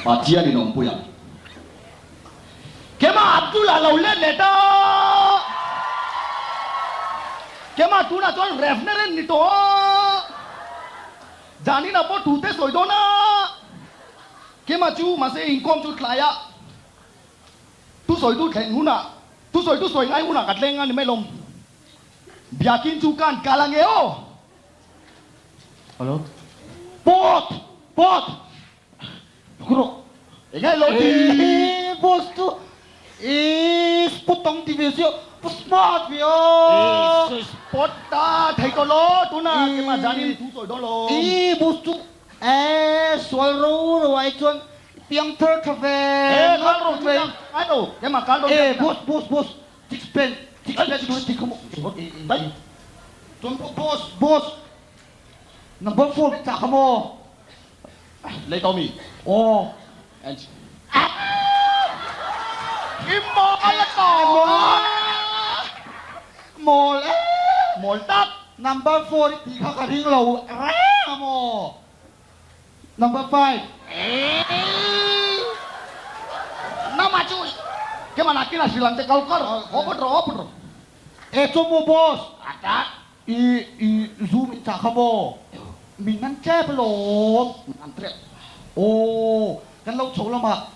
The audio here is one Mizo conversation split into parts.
Pathian in awmpui ang. Kema Abdul a lo let leh ta. Kema tunah chuan Rev ni tawh a. Janin a pawh tute sawi dawn a. Kema chu mahse inkhawm chu tlai a. Thusawitu thleng hunah, thusawitu sawi ngai hunah ka tleng a ni mai lawm. Biakin chu kan kal ange aw. Hello. Pawt! Pawt! Rawh. Enge lo ti? Ehe boss chu i spot ang ti ve sia, va smart ve a. I spot ta thei tawh lo tunah keimah zanin thu sawi dawn lo. I boss chu e sual ro ro ai chuan piangthar tha ve ngawt mai. E boss boss boss six pen six pen chu ti kha maw chuan boss boss number four chah kha maw. Lei tawh mi? Aw. I mawl a tawh a. Mawl e. Mawl tak. Number four i tih kha ka ring lo reng a maw? Number five. Nama chu kema nakin a hrilh ang che kal kal rawh haw phawt rawh haw phawt rawh. E chu maw boss? A tak. I i zu min chah kha maw? Min man tlep alawm. Min man tlep. Aw kan lo chho lamah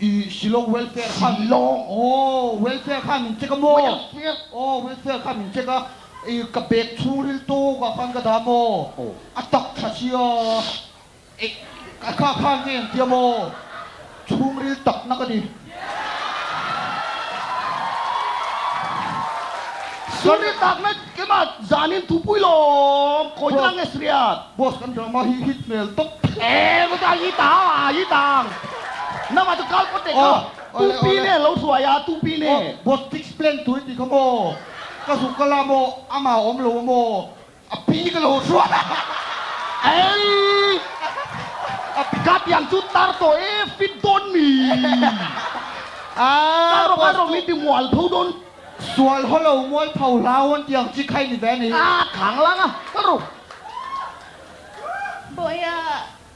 i Shillong welfare khan Shillong. Aw welfare khan min check a maw? Welfare. Aw welfare khan min check a. I ka bag chhungril tawkah khan ka dah maw? Aw. A tak tha sia. E ka kha khan nge ang tia maw? Chhungril takna ka ni. Chhungril takna keimah zanin thupui lawm kawi ta nge Sriat? Boss kan drama hi hit hmel tawp. E ka ta hi tang a hi tang. Namah chu kal pawt teh ka. Tupi ne lo hruai a tupi ne. Boss explain tui ti kha maw? Ka zuk ka la maw? Amah a awm lo a maw? A pi ka lo hruat a. Ei! Ka tiang chu tar tawh e, fit dawn mi. Kal rawh kal rawh min ti mual tho dawn. Sual haw lo mual tho hlau an tiang chi khai ni ve a ni. A khang lang a, kal rawh. Bawiha,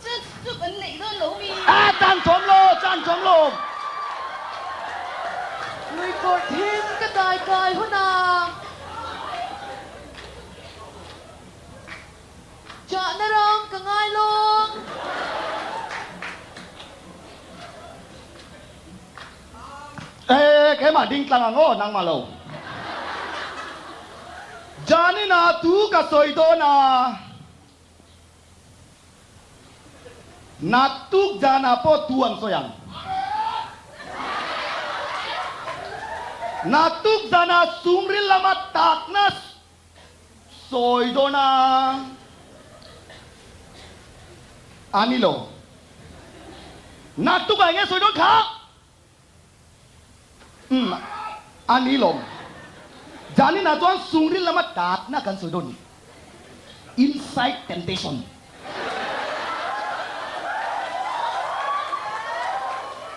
church chu kan neih dawn lo mi. A, chan chawm lo, chan chawm lo. Luikawr thim ka dai kai hunah. Chahna ram ka ngai lawng. Eh, keimah ding tlang ang aw, nangmah lo. Janina tu ka sawi dawn a. Naktuk janah pawh tu an sawi ang. Naktuk zanah chhungril lama takna sawi dawn a a ni lo. Naktukah enge sawi dawn kha? Umm, a ni lo. Janinah chuan chhungril lama takna kan sawi dawn ni. Inside temptation.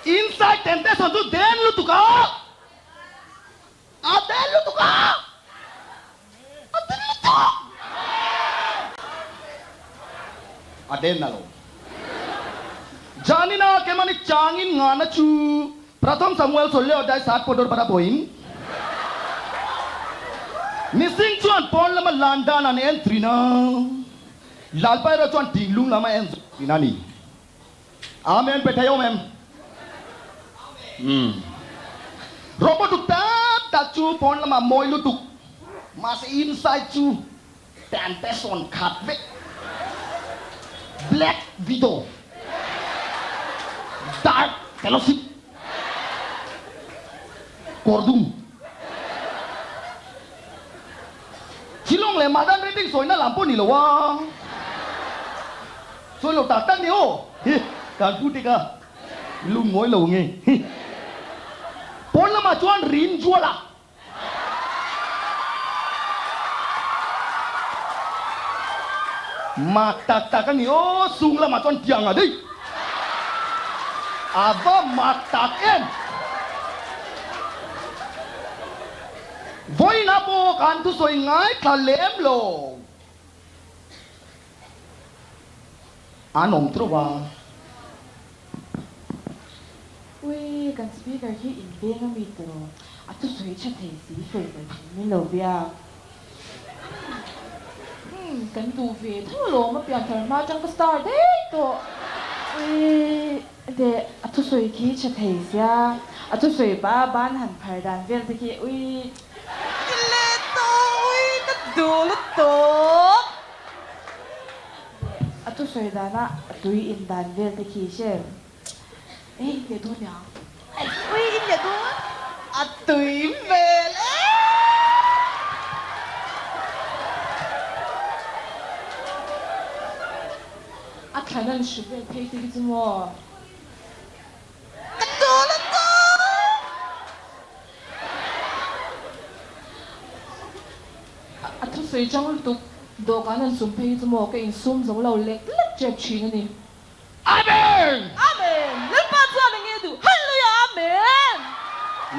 Inside temptation chu den lutuk a. A den lutuk a. A den lutuk. A den na lo. Janina kemani changin ngana chu Pratham Samuel Solle Odai Sat Podor Bara Boin Missing chuan pawn lama lan dan an en thin a, Lalpa erawh chuan thinlung lam a en zawk thin a ni. Amen pe thei awm em? Umm. Robot tuk tak tak chu pawn lamah mawi lutuk, mahse inside chu Temptation khat vek. Black Widow. Dark Fellowship. Kawrdum. Shillong leh Madan Rating sawina lam pawh ni lo a. Sawi lo tak tak ni aw. Hi, kan pu tek a. Lung ngawi lo nge. Hi. Pawn lamah chuan rin zual a. Mak tak tak a ni aw, sung lamah chuan tiang a daih. A va mak tak em! Vawiinah pawh kan thusawi ngaithla lem lo. An awm teuh a. kan speaker khi in veng ami tiraw? A thusawi tha thei si fel thin min lo biak. Umm kan duh ve tho alawm a pianthar hma atang ka star daih tawh. Uii de a thusawi khi tha thei sia a thusawi ba ban han phar dan vel te khi uii. Ti leh tawh uii ka duh lutuk. De a thusawi dana a tui in dan vel te khi hre. Ei in leh dawn niang. Ui in leh dawn. A tui hmel e. A thlan an hru vel phei te hi chu maw. Ka dawl a dawl. A thusawi chang lutuk dawhkan an sum phei hi chu maw ka insum zo lo lek lek tep thin a ni. Amen! Amen! Lalpa chuan eng nge duh? Hallelujah! Amen!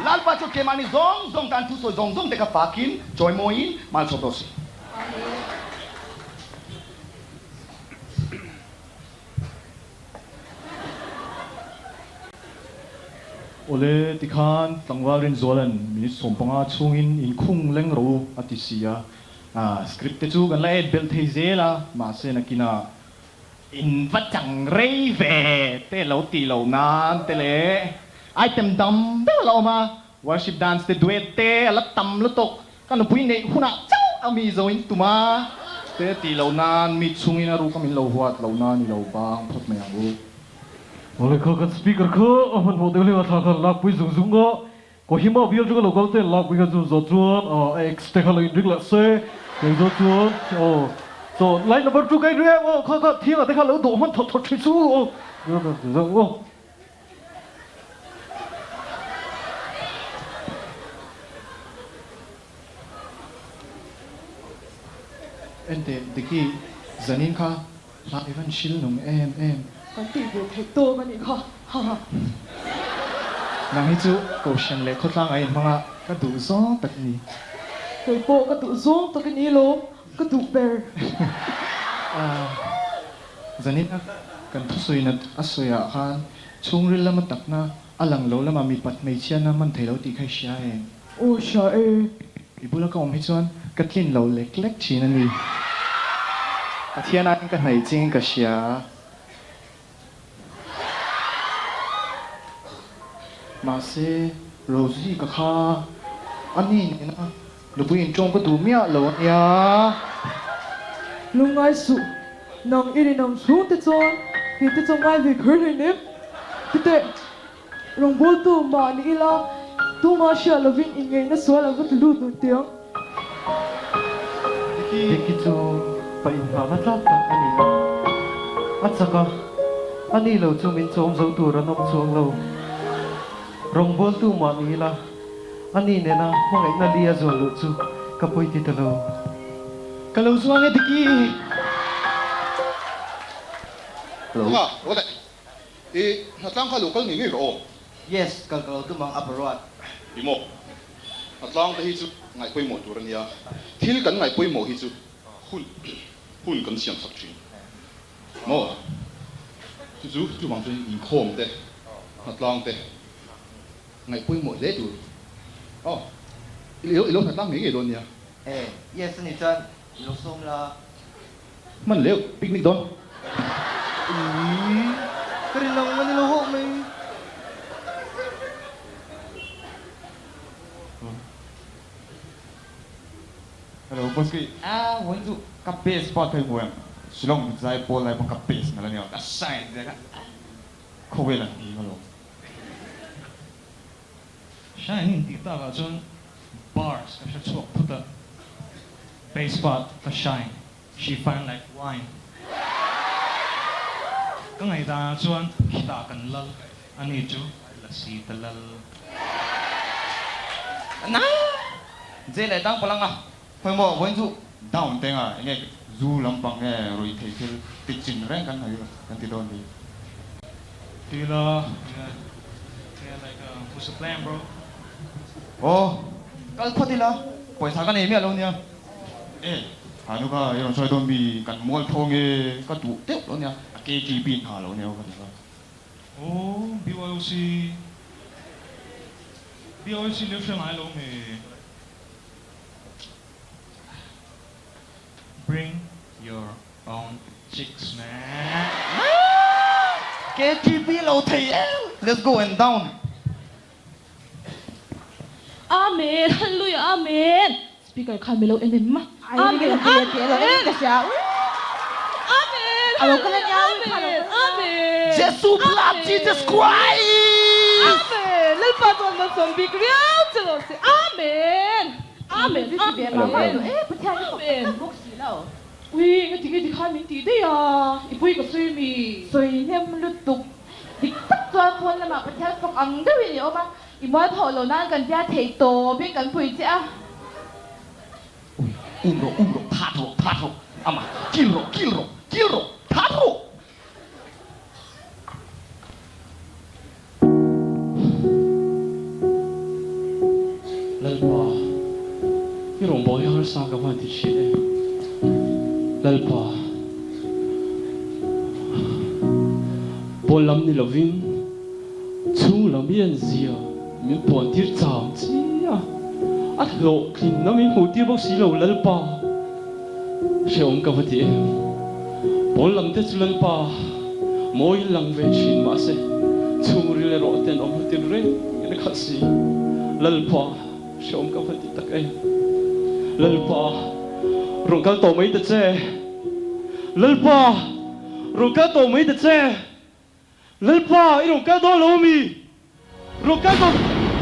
Lalpa chu keimahni zawng zawng tan thusawi zawng zawng te kha fakin, chawimawiin, malsawm rawh se. Amen. Awle, tikhan tlangval Rinzuala'n minute 15 chhungin inkhung leng rawh u a ti si a, script te chu kan la et belh thei zel a, mahse nakinah In va chang rei ve te lo tih loh nan te leh item dam deuh a la awm a, worship dance te duet te a la tam lutuk, ka nupui neih hunah chauh a mi zo in tum a te tih loh nan mi chungin a ruk a min lo huat loh nan i lo bang phawt mai ang u. Awle kha kan speaker kha a hmanhmawh deuh hleng a thla khan lakpui zung zung a, Kohima bial chu ka lo kal te lakpui kha chu zawh chuan a ex te kha lo inring leh se kei zawh chuan aw so line number two ka inring em aw kha kha thianga te kha lo dawh hman thawt thawt thin chu aw aw. Enteh Diki, zanin kha Hla i van hril nung em em. Kan tih ve theih tawk a nih kha haha. Nang hi chu Kohhran leh khawtlang a inhmang a, ka duh zawng tak i ni. Kei pawh ka duh zawng tak i ni lawm, ka duh ber. Zanin a kan thusawi a sawiah khan chhungril lama takna a lang lo lama mipat hmeichhiatna hman thei lo tih kha i hria em? Aw hria e. I bula ka awm hi chuan ka tlin lo lek lek thin a ni. Pathian aiin ka hnaih chingin ka hria. Mahse, Rosie ka kha a ni nena nupui inṭawng ka duh miah lo a nia. Lungngai suh, nang i rinawm chhungte chuan kei te chu ngai ve kher hleinem. Titeh. Rawngbawltu mah ni ila, tuma hriat lovin inngeihna sual an va ti lut nun tiang. Diki chu pa inhmahna tlak tak a ni a, a chak a, a ni lo chu min chawm zo tur an awm chuang lo. Rawngbawltu mah ni ila, a ni nena hmangaihna li a zual luh chu ka pawi ti ta lo. Ka lo zuang e Diki! Hello. I hnatlang kha lo kal ngei ngei rawh aw. Yes, kal ka lo tum ang a boruat. I maw? Hnatlang te hi chu ngaih pawimawh tur a nia. Thil kan ngaih pawimawh hi chu hun hun kan siam sak thin. Maw? Chu chu chuvang chuan inkhawm te, hnatlang te ngaih pawimawh hle tur. Aw, i lo i lo hnatlang ngei ngei dawn nia. E, yes a nih chuan i lo sawm la. Hman leuh picnic dawn. Ui, ka rin ang a ni lo hawk mai. Hello boss kei a vawiin chu ka best part kha i hmu em Shillong zai pawl lai pawh ka best nalh ania ka shine zia kha khawvel an nghing alawm. Shine in tih takah chuan bars ka hre chhuak phut a, bass part ka shine, she fine like wine. Ka ngaihdanah chuan khitah kan lal, ani chu lasi ta lal. Na! Jail leh tang palanga khawi maw vawiin chu down teng a enge zu lampang nge ruih theih thil ti chin reng kan hawi kan ti dawn ni. Tila enge enge like what's the plan bro? Aw kal phawt ila pawisa ka nei miah lo nia. E ha nu kha i rawn sawi dawn mi kan mual tho nge ka duh deuh lo nia a KGB in ha lo nia ka ti kha. Aw BYOC. BOC leu hre ngai lo mi? Bring your own chicks man. KTP lo thei em? Let's go and down. Amen Hallelujah Amen Speaker khan milo en em a Amen Amen Amen Hallelujah Amen Amen Jesu blood Jesus Christ Amen Lalpa chuan malsawm bik riau che rawh se Amen Amen Amen Amen Ui engati nge tikhan min tih daih a i pui ka sawi mi. Sawi hnem lutuk dik tak chuan phone lamah Pathian fak ang deuhin i awm a, i mual phauh lo nan kan tia theih tawpin kan pui che a. Ui um rawh um rawh that rawh that rawh ama kil rawh kil rawh kil rawh that rawh. Lalpa, i rawngbâwl hi harsa ka van ti thin e. Lalpa, pawn lam ni lovin chhung lam i en zia min puan tir cham chi a, a hlawhtlinna min hmuh tir bawk si lo Lalpa, hrehawm ka va ti em. Pawn lam te chu Lalpa mawi lang ve thin mahse chhungril erawh ten awm hlutin reng in a khat si. Lalpa hrehawm ka va ti tak em. Lalpa rawn kal tawh mai ta che. Lalpa rawn kal tawh mai ta che. Lalpa i rawn kal dawn lo ami? Rawn kal tawh.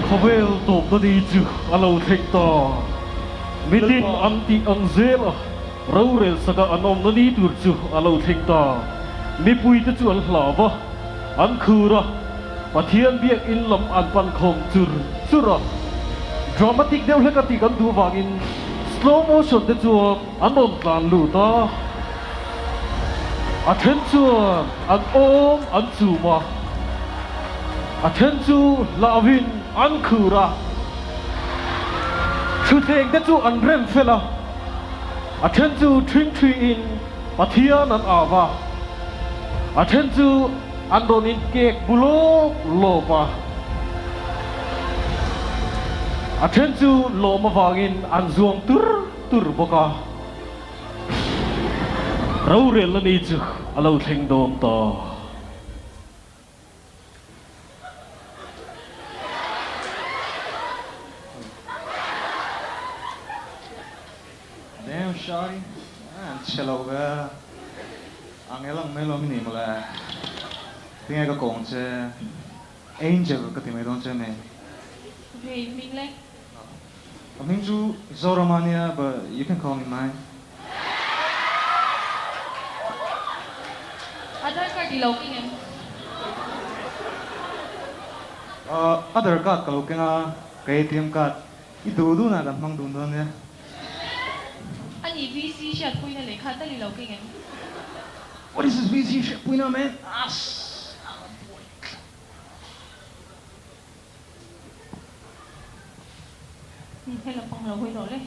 Khawvel tawpna ni chu a lo thleng ta. Mitin an tih ang zel a, rorel saka an awmna ni tur chu a lo thleng ta. Mipuite chu an hlau va, an khur a, Pathian biakinn lam an pan khawm chur chur a. Dramatic deuh hlek a tih kan duh vangin slow motion te chuan an rawn tlan lut a. A then chuan an awm an chum a, a then chu hlauhin an khur a, thutthleng te chu an rem fel a, a then chu ṭhingṭhiin Pathian an au a, a then chu an rawn inkek bu lawp lawp a, a then chu lawm avangin an zuang tur tur bawk a. Rorelna ni chu a lo thleng dawn ta. Damn shawty, an chhe lo ve a, ang el ang mai lo mi ni mawle. Tinge ka kawng che, Angel ka ti mai dawn che nei. Ve hming le. Ka hming chu Zoram a nia but you can call me mine. Aadhaar card i lo keng em? Aadhaar card ka lo keng a, ka ATM card i duh duhna kan hmang dun dawn nia. Ani VC hriatpuina lehkha tal i lo keng em? What is this VC hriatpuina man? Ass! He lampang lo hawi rawh le.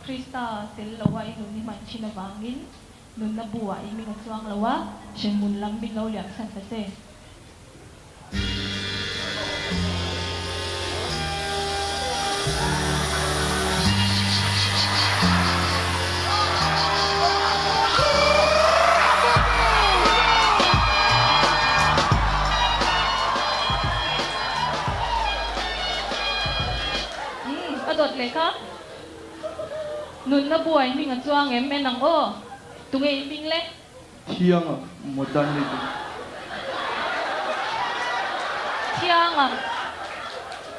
Krista tel loa i nun i hman thin avangin nunna buah i hming a chuang lo a, hremhmun lam min lo liam chhan ta che. Umm, a dawt leh kha. Nunna buai hming a chuang em en ang aw. Tunge i hming le? Thianga Modern Living. Thianga,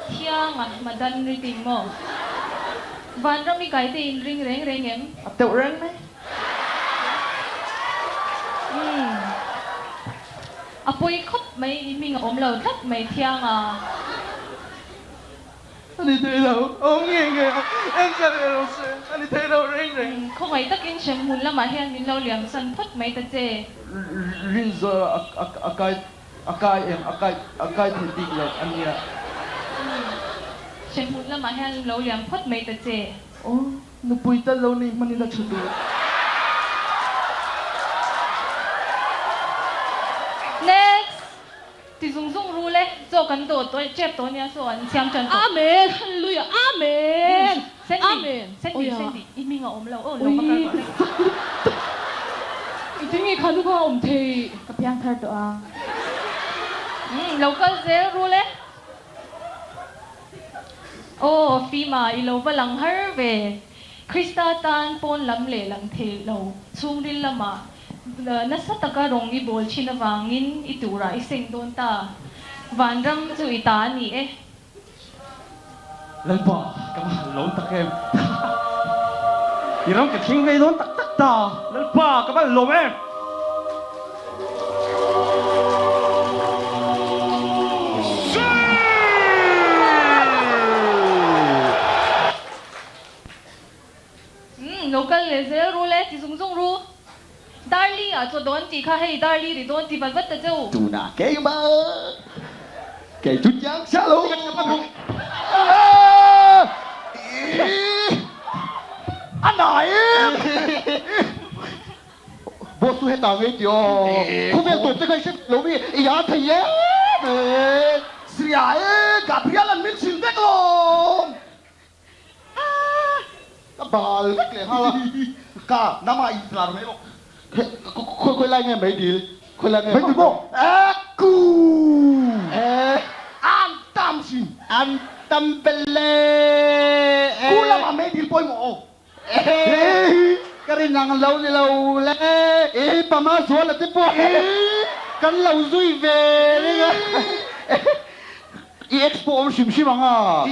Thianga Madan Riting maw? Vanram i kai te in ring reng reng em? A teuh reng mai. Umm. A pawi khawp mai i hming a awm lo tlat mai thiang a. A ni thei lo, a awm ngei ngei a, en chak leh lo se, a ni thei lo reng reng. Umm, khawngaih takin hremhmun lamah hian min lo liam san phawt mai ta che. Rinzawr a kai a kai em a kai a kai thei bik lo a nia. Umm, hremhmun lamah hian lo liam phawt mai ta che. Aw, nupui tal lo nei hman ila tha tur. Next! Ti zung zung ru le, chaw kan dawt tawh tep tawh ania chaw an siam tan tawh. Amen! Hallelujah! Amen! Sandy, Amen! Sandy, Oia! Sandy, i hming a awm lo aw, lo va kal Ui! rawh le. Zak lutuk! Engtin nge kha nu kha a awm thei? Ka piang thar tawh a. Umm, lo kal zel ru le. Aw, Fima, i lo va lang har ve. Krista tan pawn lam leh lang thei lo chhungril lamah nasa taka rawng i bawl thin avangin i turah i seng dawn ta. Vanram chu i ta a ni e. Lalpa, ka va han lawm tak em! I ram ka thleng vei dawn tak tak ta! Lalpa, ka va han lawm em! Umm, lo kal leh zel ru le, ti zung zung ru. Darli ah chaw dawn tih kha hei Darli ri dawn ti vat vat ta che u. Tunah keimah kei chu chiang sia lo. A nai em? Boss chu heta ngei tih aw. Khawvel tawp te kha i hre lo mi i a thei em em. Sria e, Gabriel an min chhil vek lawm. Ka bal vek leh nghal a. Ka nama in tlar mai bawk. Khawi khawi lai nge mai dil? Khawi lai nge? Mai dil maw? Eh ku! Eh. An tam sin. An tam bel e. Ku lama mai dil pawimawh aw. Eh. Ka rin ang lo ni lo le. Eh pama zual a te pawh kan lo zui ve reng a. I ex pawh awm hrim hrim ang a.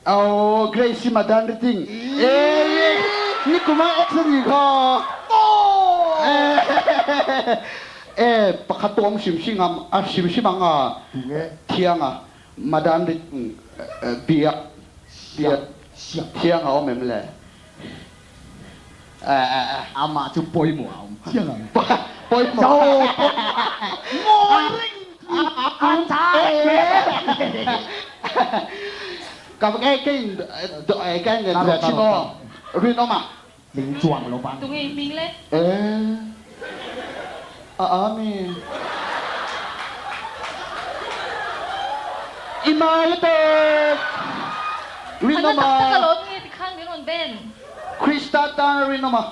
Aww Grace hi madan riting ee nikum a ex a nih kha ee pakhat pawh awm hrim hrim ang a hrim hrim ang a thiang a madan riting biak biak thiang a awm em le Amah chu pawimawh a awm chiang ang. Pawimawh. Ngawi reng chu a chak hle. Ka ka in ka in duh chin aw. Rinawm a. Tling chuang lo vang. Tunge i hming le? Eh. A a mi. I mai lutuk. Rinawm a. Ana tak tak alawm nge tikhan min rawn ben. Krista tan a rinawm a.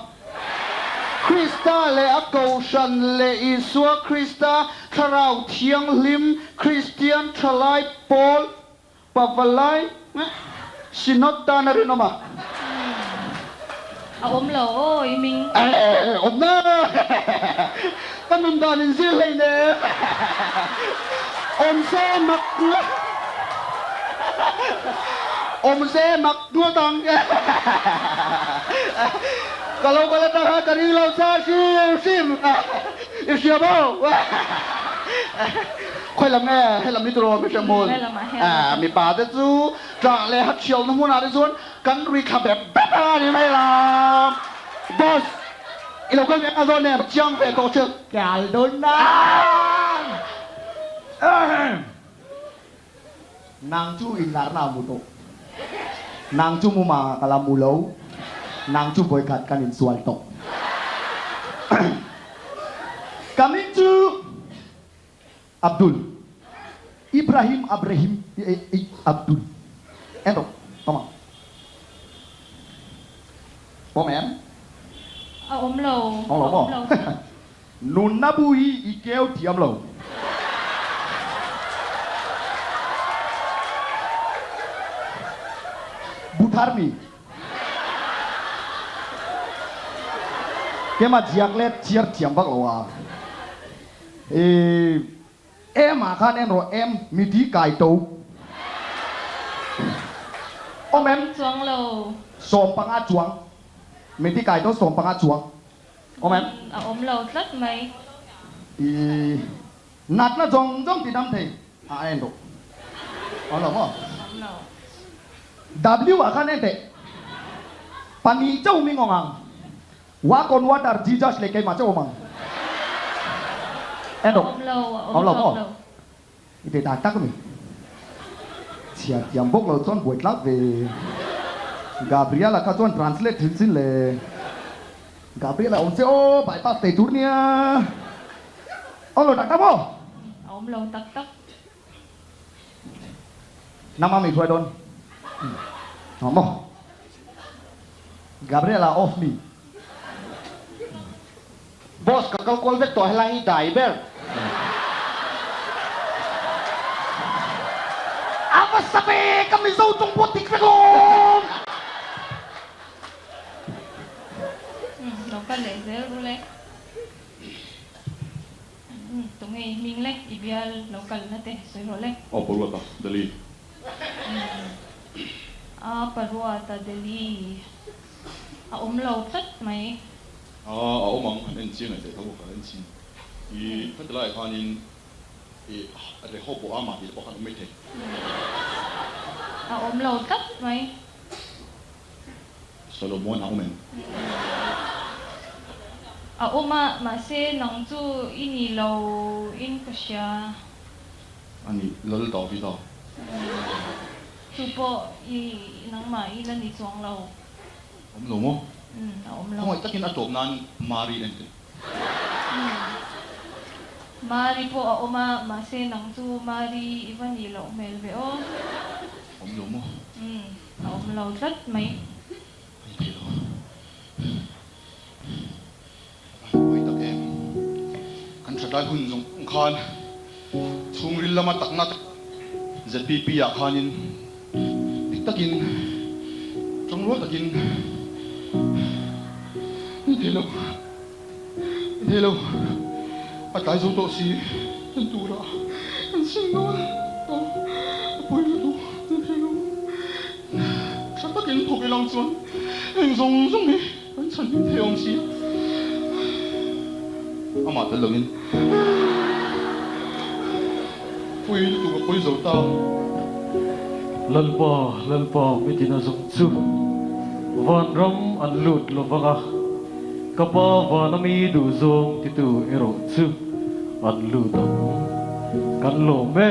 Krista leh a Kohhran leh Isua Krista Thlarau Thianghlim Kristian Thalai Pawl Pavalai Synod tan a rinawm a. A awm lo aw i ming. Awm na! Ka nun dan in zir hlei nen. Awm se mak Awm se mak ngawt ang. Ka lo kal atang khan ka ring lo cha hrim hrim. I hria maw? Khawi lam nge he lam hi turaw mi hriam hmun? Mipa te chu tah leh hat hrialna hmunah te chuan kan ri thla bep bep a ni mai lo. Boss, i lo kal ve ang a zawn em? Chiang ve tawh che. Kal dawn na. Nang chu inlarna a mu tawh. Nang chu muma ka la mu lo. Nang chu vawikhat kan insual tawh. Ka hming chu Abdul. Ibrahim Abrahim Abdul. En rawh, Tama. Pawm em? A awm lo. Awm lo maw? Nunna bu hi i keu thiam lo. Bu thar mi. Kema ziak leh chhiar thiam vak lo a. I em ah khan en rawh em mi ti kai to. Awm em? Chuang lo. 15 chuang. Mi ti kai to 15 chuang. Awm em? A awm lo tlat mai. I natna zawng zawng ti dam thei a en rawh. Awm lo maw? Awm lo. W ah khan en teh. Pahnih chauh ming awng ang. Walk on water Jesus leh keimah chauh awm ang. En rawh. Awm lo, a Awm lo awm maw? lo. I ti tak tak a mi? Chhiar thiam bawk lo chuan buai tlak ve. Gabriel-a kha chuan translate thin sin le. Gabriel-a awm che aw, bypass thei tur nia. Awm lo tak tak maw? awm lo tak tak. Nama mi hruai dawn. Awm maw? Gabriela off mi. Boss ka kal kual vek tawh helai hi dai ber. A va sa ve ka Mizo tawng pawh dik vek lawm. Umm lo kal leh zel ru le. Umm tunge i hming le i bial lo kal na te sawi rawh le. Aw Paruata Delhi. Umm a Paruata Delhi a awm lo tlat mai. A a awm ang an en chiang leh tho ka en chin i khati laiah khanin i Rehoboama tih te pawh khan awm maithei. A awm lo tlat mai. Solomon a awm em? A awm a, mahse nang chu i ni lo in ka hria. A ni, Lal Davida. Chu pawh i nangmah i la ni chuang lo. Awm lo maw? Umm, a awm lo. Khawngaih takin a tawp nan Mari en teh. Umm, Mari pawh a awm a, mahse nang chu Mari i va nih loh hmel ve aw. Awm lo maw? Umm, a awm lo tlat mai. A ni thei lo. A pawi tak em? Kan that lai hun zawng zawng khan chhungril lama takna ZPP ah khanin dik takin tangrual takin ni thei lo, ni thei lo, a tlai zo tawh si kan tura kan sing dawn a, a pawi lutuk ni thei lo. Tha takin thawk ilang chuan heng zawng zawng hi Kan chhan hlim thei awm si a, amah tel lovin pui lutuk a pawi zo ta. Lalpa, Lalpa mitin a zung chu vanram an lut lo vang a, ka pa vana mi duhzawng titu erawh chu an lut ang. Kan lawm e.